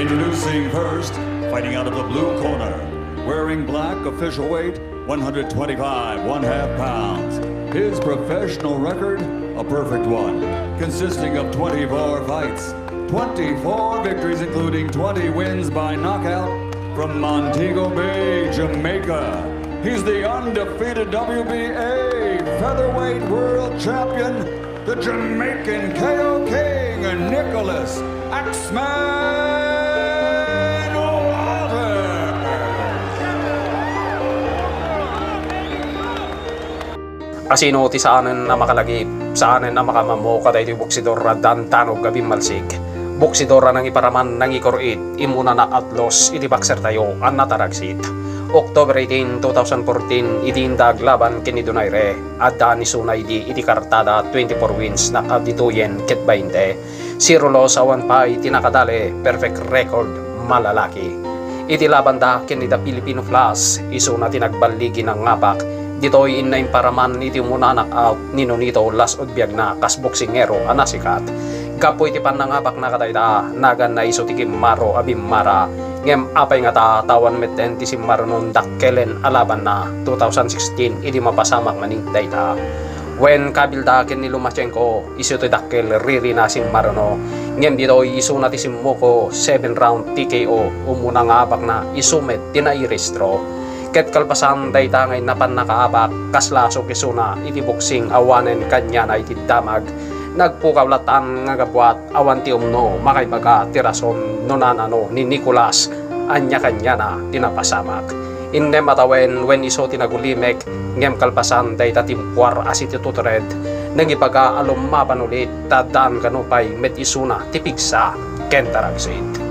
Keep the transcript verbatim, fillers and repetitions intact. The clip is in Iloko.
Introducing first, fighting out of the blue corner, wearing black, official weight one hundred twenty-five, one half pounds. His professional record, a perfect one, consisting of twenty-four fights, twenty-four victories, including twenty wins by knockout. From Montego Bay, Jamaica, he's the undefeated W B A featherweight world champion, the Jamaican K O King, Nicholas Axeman Walters. Asino ti saanen a makalagip, saanen a makamammo kadaytoy boksidor a dandanog a bimmalsig? Boksidor a nangiparaman, nangikor-it, immuna na outlaws iti boxertayo a nataragsit. October eighteen, two thousand fourteen, idi inda aglaban ken ni Donaire, adda ni Suna idi iti kartada, twenty-four wins, knockout ditoyen ket bainte. Zero loss, awan pay ti nakadale, perfect record, malalaki. Iti labanda ken ni The Filipino Flash, isuna ti nagballigi, nangabak. Ditoy inna imparaman iti umuna knockout ni Nonito, last-od biagna kas boksingero a nasikat. Gapu iti pannangabakna kadayta, naganna isu ti kimmaro a bimmara. Ngem apay ngata, ta awan metten ti simmarunon dakkelen a labanna, two thousand sixteen, idi mapasamak manen dayta. Wen, kabilda ken ni Lomachenko, isu ti dakkel ririna simmaruno. Ngem ditoy isuna ti simmuko, seven round T K O, umuna nga abakna, isu met ti nairistro. Ket kalpasan dayta nga inna pannakaabak, kasla sok isuna iti boksing awanen kaniana iti damag. Nagpukaw latan nga gabuat, awan ti umno makaibaga ti rason no nanano ni Nicolas ania kaniana ti napasamak. Innem a tawen wen isu ti nagulimek, ngem kalpasan dayta timpuar a situtured, nangibaga a lummaban ulit ta addaan kano pay met isuna ti pigsa ken taragsit.